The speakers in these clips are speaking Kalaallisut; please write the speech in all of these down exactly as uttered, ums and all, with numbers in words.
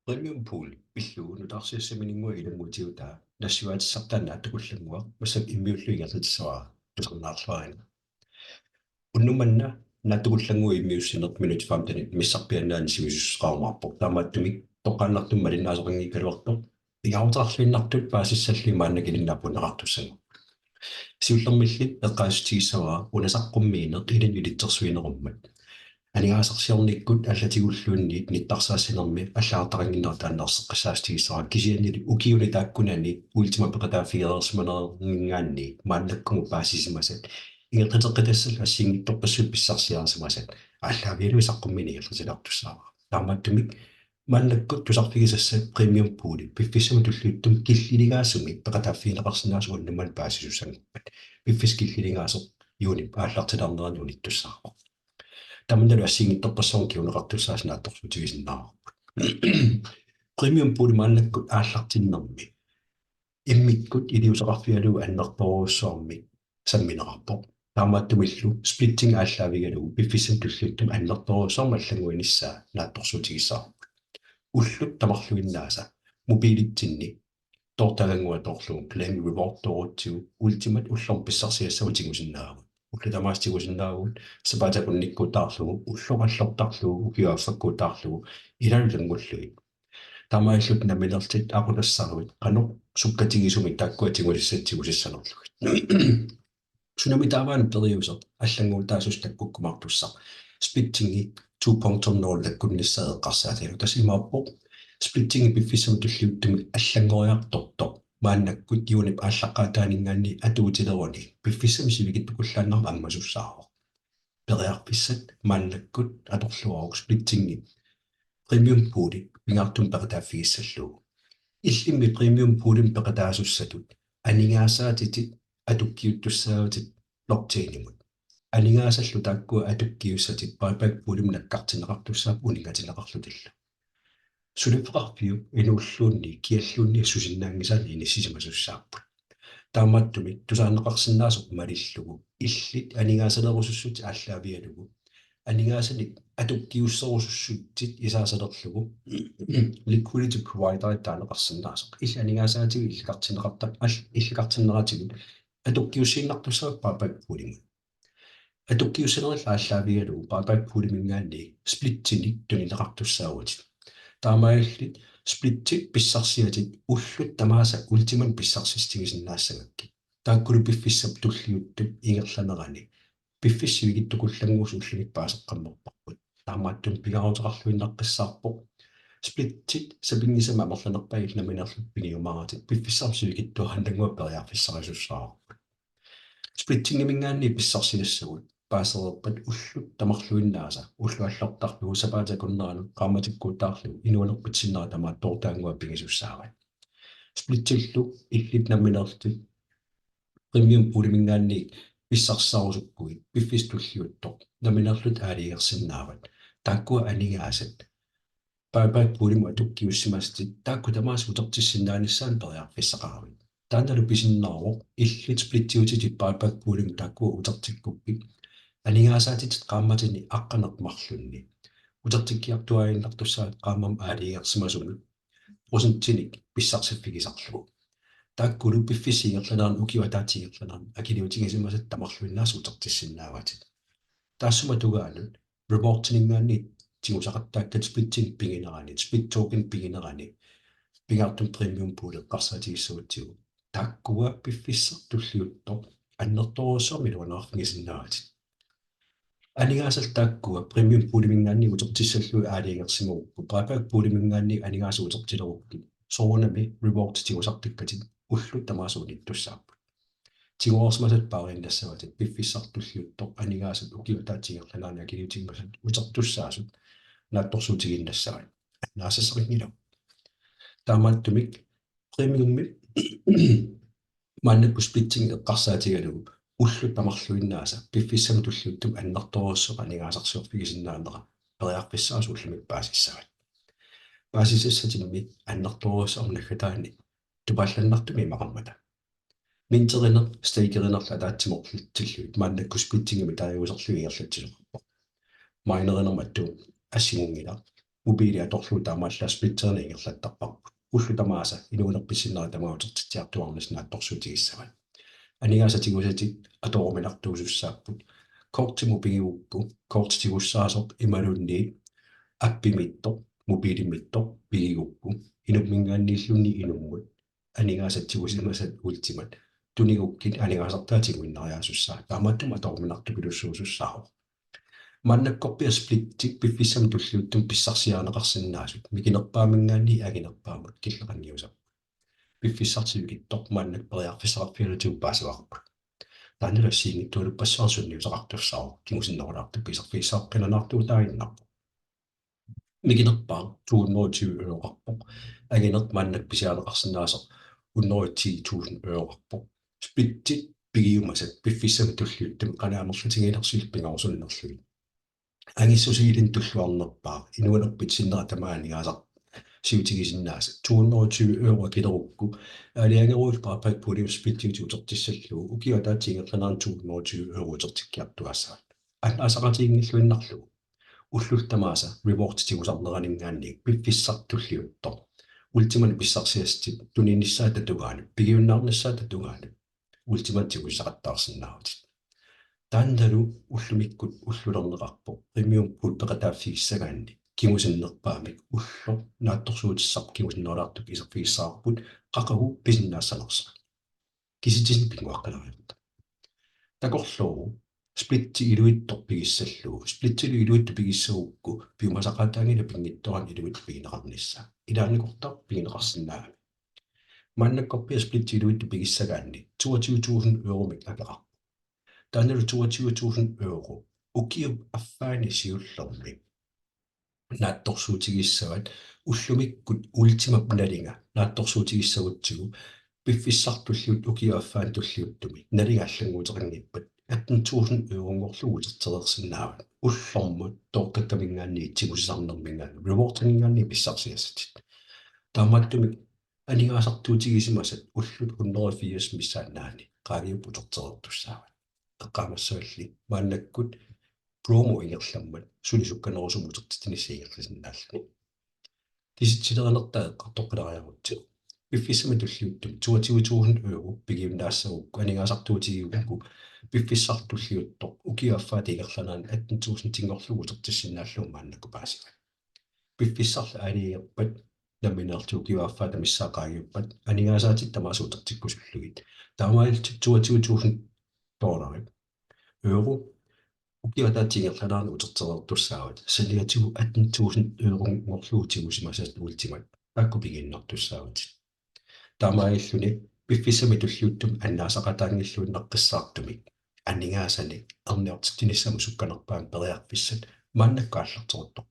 Premium pool pillugu nutaarsiassamininnguaq ilanngutiutaa nassiuaatissartaa naatsukullannguaq massakkut immiullugu ingerlatissavara tusarnaarluarina. Unnuk manna naatsukullannguup immiussineq minutsit femtenit missarpiaannaani sivisussuseqarumaarpoq. Taamaattumik toqqaannartumik malinnaasoqanngikkaluartoq pingaaruteqarluinnartut paasissallugit maannakkut ilinnut apuunneqartussanngorput. Siullermilli eqqaasitsissavara una saqqummiineq ilinnut ilitsersuinerummat. Aningaasarsiornikkut allatigulluunniit nittarsaassinermi allagartaqannginnera taanna erseqqissaatigissavara, kisiannili ukiuni taakkunani Ultima peqataaffigereersimanerminngaanniit maannakkumut paasisimasat ingerlateqqitassallu assigiinngitsorpassuit pissarsiarisimasat aallaavigalugit saqqummiineq ingerlatilertussaavara. Taamaattumik maannakkut tusarfigisassat premium pooli piffissami tulliuttumi killiligaasumik peqataaffigineqarsinnaasoq unnuk manna paasisussanngorpat. Piffissaq killiligaasoq juunip aallartilaarnerani unittussaavoq. Tamannalu assigiinngitsorpassuarnik kinguneqartussaasut naatsorsuutigisinnaavarput. Premium pooli maannakkut aallartinnermi immikkut iliuuseqarfigalugu annertoorujussuarmik sammineqarpoq. Taamaattumillu splitting aallaavigalugu piffissami tulliuttumi annertoorujussuarmik allannguinissaa naatsorsuutigissavarput. Ullut tamarluinnaasa mobiilitsinni toortagannguaq toorlugu claim reward toorutsigu Ultimat ullormut pissarsiassagut tigusinnaavugut. Ullut tamaasa tigusinnaavugut sapaatip akunnikkuutaarlugu, ulloqallortarlugu, ukiup affakkuutaarlugu, ilaalu ilanngullugit. Taamaalillutit nammineerlutit aqutassaruit qanoq sukkatigisumik taakkua tigusissat tigusissanerlugit. Sunami taavaana periuseq allannguutaasussaq takkukkumaartussaq splittingi to punktum nul takkunnissaa eqqarsaatigalugu. Tassa imaappoq splittingi piffissami tulliuttumi allanngoriartortoq maannakkut juunip aallaqqaataaninngaanniit atuutileruni piffissami sivikitsukullaannarmi ammasussaavoq. Periarfissat maannakkut atorluaruk splittingi premium pooli pingaartumik peqataaffigissallugu. Illimmi premium poolimi peqataasussatut aningaasaatitit atukkiuttussaavatit blockchainimut. Aningaasallu taakkua atukkiussatit buyback poolimut nakkartinneqartussaapput uninngatinneqarlutillu. Suliffeqarfiup inuulluunniit kialluunniit susinnaanngisaannik inissisimasussaapput. Taamaattumik tusaaneqarsinnaasoq malillugu illit aningaasaleerusussutsit aallaavigalugu aningaasanik atukkiusserusussutsit isaasalerlugu liquidity providerit taaneqarsinnaasoq. Illit aningaasaatitit illikartinneqarta-, al-, illikartinneratigut atukkiussiinnartussaavat buyback poolimut. Atukkiussinerit aallaavigalugu buyback pooliminngaanniit splitsinik tunineqartussaavutit. Taamaalillutit splitsit pissarsiatit ullut tamaasa Ultimanik pissarsissutigisinnaassagatsigit. Taakkulu piffissap tulliuttup ingerlanerani piffissaq sivikitsukullannguusoq ullumikkut paaseqqammerparput. Taamaattumik pingaaruteqarluinnaqqissaarpoq splitsit sapinngisamik amerlanerpaat illit nammineerlutit pigiumaaratit, piffissaq sivikitsuarannguaq periarfissarisussaavarput. Splittingiminngaanniit pissarsiassagut paasereerpat ullut tamarluinnaasa ulloqallortarlugu sapaatip akunneranut qaammatikkuutaarlugu inuunerpit sinnera tamaat toortagannguaq pigisussaavat. Splitsillu illit nammineerlutit premium pooliminngaanniit pissarsisarusukkuit piffissaq tulliuttoq nammineerlutit aalajangersinnaavat. Taakkua aningaasat buyback poolimut atukkiussimasatit taakku tamaasa utertissinnaanissaannut periarfissaqaravit. Taannalu pisinnaavoq illit splitsiutitit buyback poolimut taakkua utertikkukkit aningaasaatitit qaammatini aqqaneq-marlunni utertikkiartuaaginnartussaavat qaammammi aalajangersimasumut procentinik pissarsiffigisarlugu. Taakkulu piffissap ingerlanerani ukiup ataatsip ingerlanerani akiliutigisimasatit tamarluinnaasa utertissinnaavatit. Taassuma tungaanut rewardiminngaanniit tigusaqattaakkat splittinik pigineranit, split token pigineranit, pingaartumik premium pool eqqarsaatigissagutsigu. Taakkua piffissaq tulliuttoq annertoorujussuarmik iluanaarfigisinnaavatit. Aningaasallu taakkua premium pooliminngaanniit utertissallugit aalajangersimagukkit, buyback pooliminngaanniit aningaasat utertilerukkit, soorunami reward tigusartakkatit ullut tamaasa unittussaapput. Tiguarsimasatit paariinnassavatit piffissaq tulliuttoq aningaasat ukiup ataatsip ingerlanerani akiliutigimasat utertussaasut naatsorsuutigiinnassavat. Annaasassaqanngilagut. Taamaattumik premiummi maannakkut splitting eqqarsaatigalugu ullut tamarluinnaasa piffissami tulliuttumi annertoorujussuaq aningaasarsiorfigisinnaanera periarfissaasoq ullumikkut paasissavat. Paasisassatimmi annertoorujussuarmik naggataani tupaallannartumik imaqarmata. Minterineq, stakerinerlu ataatsimoortillugit maannakkut splittingimik taaguuserlugit ingerlatsisoqarpoq. Minerinermut attuumassuteqanngilaq. mobiili atorlugu taamaallaat splitterineq ingerlattarparput. Ullut tamaasa inuunerpit sinnera tamaat utertitsiartuaarnissaq naatsorsuutigissavat. Aningaasat tigusatit atoruminartuusussaapput. Kortimut pigigukku, korti tigussaasoq imaluunniit appimiittoq, mobiilimiittoq pigigukku, inummiingaanniilluunniit inummut aningaasat tigusimasat Ultimat tunigukkit aningaasartaa tiguinnariaasussaaq. Taamaattumik atoruminartupilussuusussaavoq. Maannakkorpiaq splitti piffissami tulliuttumi pissarsiarineqarsinnaasut mikinerpaamiingaanniit anginerpaamut killeqanngiusarput. Piffissaq sivikitsoq maannakkut periarfissaqarfigalutigu paasivarput. Taannalu assigiinngitsualuppassuarnik sunniuteqartussaavoq, kingusinnerulaartukkut iserfigissavarput qilanaartuutaaginnarpoq. Mikinerpaaq to hundrede og tyve euroqarpoq. Angineq maannakkut pisiarineqarsinnaasoq hundrede og ti tusind euroqarpoq. Splittit pigiumasat piffissami tulliuttumi qanoq amerlatiginersusi pingaarnerlugit. Angissusiilinnut tulluarnerpaaq inuunerpit sinnera tamaat aningaasarsiutigisinnaasat to hundrede og tyve euro akilerukku, aalajangeruit buyback pooliup splittiutit utertissallugu ukiup ataatsip ingerlanerani to hundrede og tyve euro utertikkiartuaassavat. Annaasaqatiginngilluinnarlugu. Ullut tamaasa rewardit tigusarneraniingaanniit piffissaq tulliuttoq Ultimanik pissarsiassatit tuninissaata tungaanut, pigiunnaarnissaata tungaanut Ultimanik tigusaqattaarsinnaavutit. Taannalu ullumikkut ullulerneqarpoq premium pool peqataaffigissagaanni kingusinnerpaamik ulloq naatsorsuutissaq kingusinnerulaartukkut iserfigissavarput qaqugu pisinnaassanersoq. Kisitsisit pinnguaqqileriarta. Takorluugu splitti iluitsoq pigissallugu. Splittilu iluitsoq pigissagukku piumasaqaataanngilaq pinngitsoorani iluitsoq pigineqarnissaa. Ilaannakortarpoq pigineqarsinnaagami. Maannakkorpiaq splitti iluitsoq pigissagaanni toogtyve tusind euromik akeqarpoq. Taannalu toogtyve tusind euro ukiup affaani siullermi naatsorsuutigissavat. Ullumikkut Ultimap nalinga naatsorsuutigissagutsigu piffissaq tulliuttoq ukiup affaani tulliuttumi nalinga allannguuteqanngippat atten tusind euronngorlugu utertereersinnaavat. Ullormut toortakkamiingaanniit tigusisarnermiingaanniit rewardimiingaanniit pissarsiassatit. Taamaattumik aningaasartuutigisimasat ullut hundrede og firs missaannaani qaangiuppata utertereertussaavat. Eqqaamassavalli maannakkut promo ingerlammat suli sukkanerusumik utertitsinissaa ingerlasinnaalluni. Kisitsilerinertaa eqqartoqqileriarutsigu. Piffissami tulliuttumi toogtyve tusind euro pigiunnaassagukku aningaasartuutigigukku piffissaq tulliuttoq ukiup affaata ingerlanerani atten tusindinngorlugu utertissinnaallugu maannakkut paasivat. Piffissarlu aalajangerpat nammineerlutit ukiup affaata missaa qaangiuppat aningaasaatit tamaasa utertikkusullugit. Taamaalillutit toogtyve tusind dollarit, euro, ukiup ataatsip ingerlanerani utertereertussaavat. Saniatigut atten tusind euronngorlugu tigusimasat Ultimat taakku pigiinnartussaavatit. Taamaalilluni piffissami tulliuttumi annaasaqataanngilluinnaqqissaartumik aningaasanik erniortitsinissamut sukkanerpaamik periarfissat maannakkut aallarteruttorput.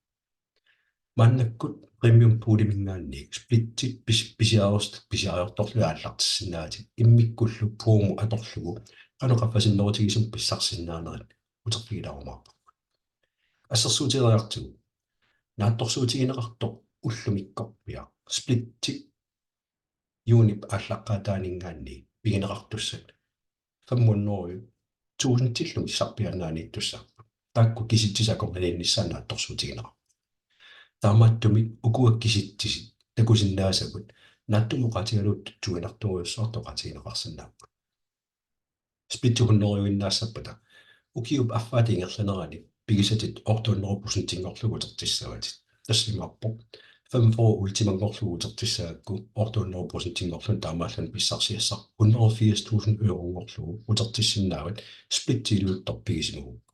Maannakkut premium poolimiingaanniit splittit pis-, pisiarist-, pisiariortorlugit aallartissinnaavat, immikkullu promo atorlugu qanoq qaffasinnerutigisumik pissarsisinnaanerit uterfigilaarumaarparput. Assersuutigeriartigu naatsorsuutigineqartoq ullumikkorpiaq splitti juunip aallaqqaataaniingaanniit pigineqartussat fem hundrede tusindillu missarpiaannaaniittussaapput. Taakku kisitsisit akornanniinnissaat naatsorsuutigineqarput. Taamaattumik ukua kisitsisit takusinnaasagut naatsumik oqaatigalugu tutsuiginartorujussuartut oqaatigineqarsinnaapput. Splittit hundrede euroinnaassappata ukiup affaata ingerlanerani pigisatit otte hundrede procentinngorlugu utertissavatit. Tassa imaappoq femogfyrre Ultimanngorlugu utertissagukku otte hundrede procentinngorluni taamaalilluni pissarsiassaq hundrede og firs tusind euronngorlugu utertissinnaavat splittit iluitsoq pigisimagukku.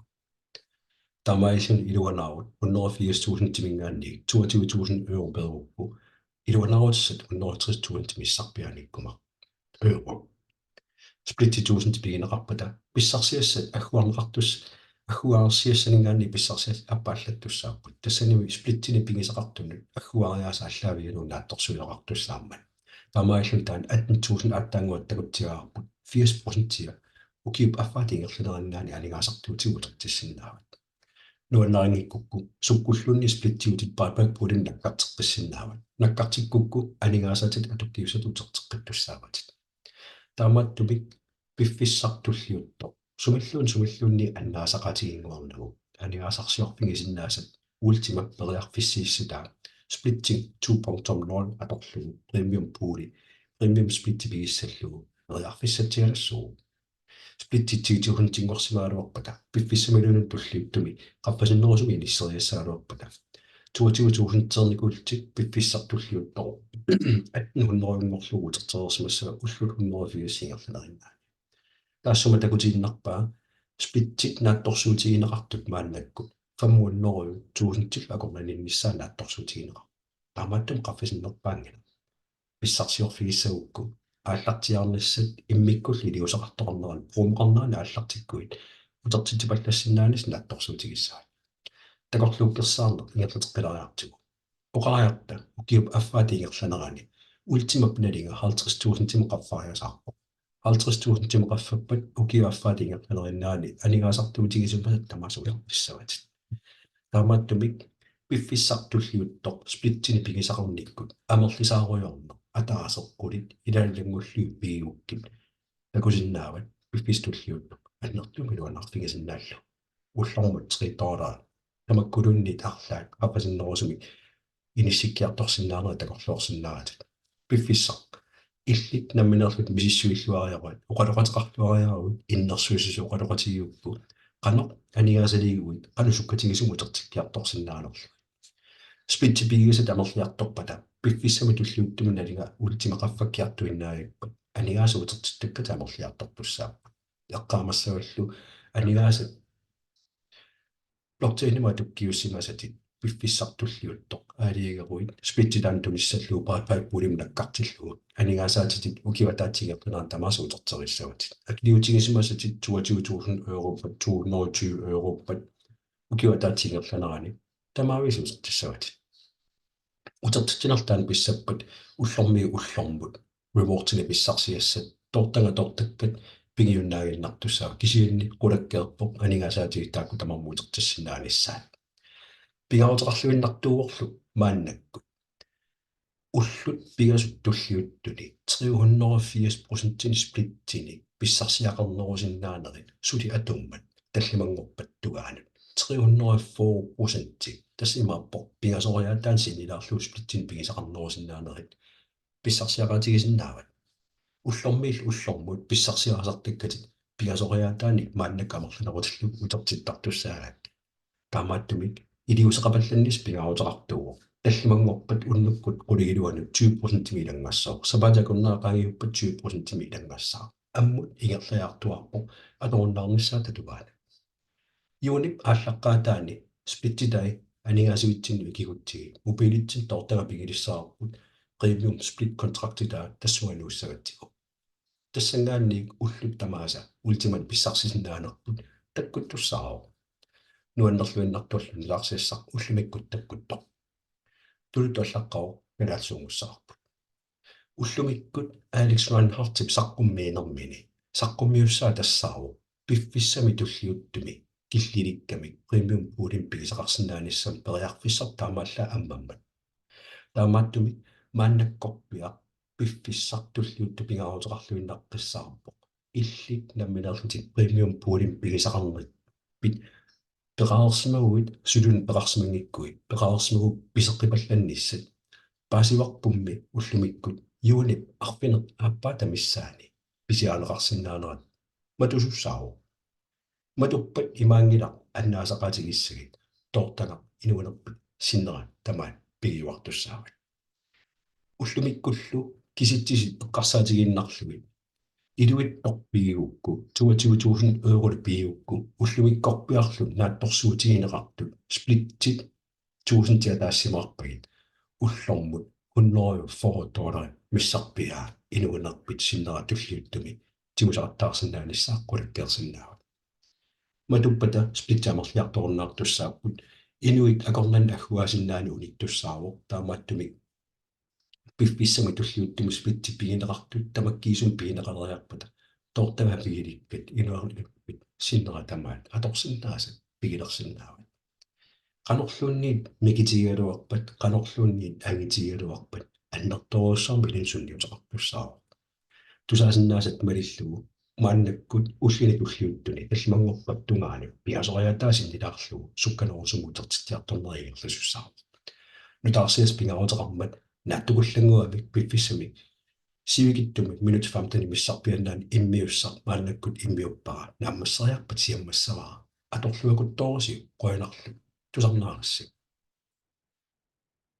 Taamaalilluni iluanaarut hundrede og firs tusindimiingaanniit toogtyve tusind euro peerukku iluanaarutissat hundrede og tres tusind missarpiaaniikkumaarput. Euro. Splittit tusind pigineqarpata pissarsiassat agguarneqartussat, agguarsiassaniingaanniit pissarsiassat appaallattussaapput. Tassanilu splittini pigisaqartunut agguariaaseq aallaavigalugu naatsorsuisoqartussaammat. Taamaalilluni taanna atten tusind aatsaannguaq takutsigaarput firs procentia ukiup affaata ingerlaneriingaanniit aningaasartuutigut utertissinnaavat. Nuannarinngikkukku sukkulluunniit splittiutit buyback poolimut nakkarteqqissinnaavat. Nakkartikkukku aningaasaatitit atukkiusatit uterteqqittussaavatit. Taamaattumik piffissaq tulliuttoq sumilluunniit sumilluunniit annaasaqaatiginnguarnagu aningaasarsiorfigisinnaasat Ultima periarfissiissutaa splitting to punktum nul atorlugu premium pooli, premium splitti pigissallugu periarfissatsialassuuvoq. Splittit ti tusindinngorsimagaluarpata piffissamiluunniit tulliuttumi qaffasinnerusumik inisseriassagaluarpata toogtyve tusindernikuullutik piffissaq tulliuttoq atten hundredenngorlugu utertereersimassava ullut hundrede og firs ingerlaneriinnaani. Taassuma takutiinnarpaa splittit naatsorsuutigineqartut maannakkut fem hundrede tusindillu akornanniinnissaa naatsorsuutigineqarpoq. Taamaattumik qaffasinnerpaanngilaq. Pissarsiorfigissagukku aallartiaarnissat immikkullu iliuuseqartoqarnerani promoqarnerani aallartikkuit utertitsipallassinnaanissat naatsorsuutigissavat. Takorluukkersaarneq ingerlateqqileriartigu. Oqariarta ukiup affaata ingerlanerani Ultimap nalinga halvtreds tusindimut qaffariasaarpoq. Halvtreds tusindimut qaffappat ukiup affaata ingerlaneriinnaani aningaasartuutigisimasat tamaasa utertissavatit. Taamaattumik piffissaq tulliuttoq splitsinik pigisaqarnikkut amerlisaarujoorneq ataaseq qulit ilaalu ilanngullugit pigigukkit takusinnaavat piffissaq tulliuttoq annertuumik iluanaarfigisinnaallugu. Ullormut tre dollarit tamakkuluunniit arlaat qaffasinnerusumik inissikkiartorsinnaanerit takorloorsinnaavatit. Piffissaq illit nammineerlutit misissuilluariaruit, oqaloqateqarluariaruit, innersuussisut oqaloqatigigukku qanoq aningaasaliiguit, qanoq sukkatigisumik utertikkiartorsinnaanerlugit. Splittit pigisatit amerliartorpata piffissami tulliuttumi nalinga Ultima qaffakkiartuinnaavippat aningaasat utertittakkatit amerliartortussaapput. Eqqaamassavallu aningaasat blockchainimut atukkiussimasatit piffissaq tulliuttoq aalajangeruit splittit taanna tunissallugu bye bye poolimut nakkartillugu aningaasaatitit ukiup ataatsip ingerlanerani tamaasa uterterissavatit. Akiliutigisimasatit toogtyve tusind eurouppat, to hundrede og tyve eurouppat ukiup ataatsip ingerlanerani tamaavisa utertissavatit. Utertitsinertaani pissappat ullormiit ullormut rewardinik pissarsiassat toortagaq toortakkat pigiunnaaginnartussaavoq, kisianni qulakkeerpoq aningaasaatit taakku tamarmik utertissinnaanissaat. Pingaaruteqarluinnartuuvorlu maannakkut ullut pingasut tulliuttuni tre hundrede og firs procentinik splitsinik pissarsiaqarnerusinnaanerit suli atuummat tallimanngorpat tungaanut. Tre hundrede og fyrre procenti, tassa imaappoq pingasoriaataanik sinnilaarlugu splitsinik pigisaqarnerusinnaanerit pissarsiaqaatigisinnaavat. Ullormiit ullormut pissarsiarisartakkatit pingasoriaataanik maannakkut amerlanerutillugu utertittartussaagakkit. Taamaattumik iliuuseqapallannissaq pingaaruteqartuuvoq. Tallimanngorpat unnukkut qulingiluanut tyve procentimik ilanngassooq. Sapaatip akunnera qaangiuppat tyve procentimik ilanngassaaq. Ammut ingerlariartuaarpoq atorunnaarnissaata tungaanut. Juunip aallaqqaataani splitsitai aningaasivitsinni ikigutsigit mobiilitsinni toortagaq pigilissavarput, premium split contractitaa tassunga nuussagatsigu. Tassanngaanniit ullut tamaasa Ultimanik pissarsisinnaanerput takkuttussaavoq. Nuannerluinnartuullu nutaarsiassaq ullumikkut takkuttoq. Tuluttut allaqqavoq kalaallisuunngussavarput. Ullumikkut Alex Reinhardtip saqqummiinermini saqqummiussaa tassaavoq piffissami tulliuttumi killilikkami premium poolimik pigisaqarsinnaanissamut periarfissaq taamaallaat ammammat. Taamaattumik maannakkorpiaq piffissaq tulliuttoq pingaaruteqarluinnaqqissaarpoq illit nammineerlutit premium poolimik pigisaqarnikkit peqareersimaguit, sulunik peqarsimanngikkuit peqareersimaguit piseqqipallannissat. Paasivarpummi ullumikkut juunip arfineq-aappaata missaani pisiarineqarsinnaanerat matusussaavoq. Matuppat imaanngilaq annaasaqaatigissagit toortagaq inuunerpit sinnera tamaat pigiuartussaavat. Ullumikkullu kisitsisit eqqarsaatigiinnarlugit iluitsoq pigigukku, toogtyve tusind euroli pigigukku, ullumikkorpiarlu naatsorsuutigineqartut splittit tusindit ataassimaarpagit ullormut hundrede og fyrre dollarit missarpiaa inuunerpit sinnera tulliuttumi tigusaqattaarsinnaanissaa qulakkeersinnaavat. Matuppata splittit amerliartorunnaartussaapput, inuit akornanni agguaasinnaanani unittussaavoq, taamaattumik piffissami tulliuttumi splittit pigineqartut tamakkiisumik pigineqaleriarpata toortagaq pigilikkat inuunerpit sinnera tamaat atorsinnaasat pigilersinnaavat. Qanorluunniit mikitigigaluarpat, qanorluunniit angitigigaluarpat annertoorujussuarmik ilinnut sunniuteqartussaavoq. Tusaasinnaasat malillugu maannakkut ulluni tulliuttuni tallimanngorpat tungaanut pingasoriaataa sinnilaarlugu sukkanerusumik utertitsiartorneq ingerlasussaavoq. Nutaarsiassat pingaaruteqarmat naatsukullannguamik piffissami sivikitsumik minut femtenit missarpiaannaani immiussaq maannakkut immiuppara. Naammasseriarpat siammassavara. Atorluakuttoorusi, qujanarlu tusarnaarassi.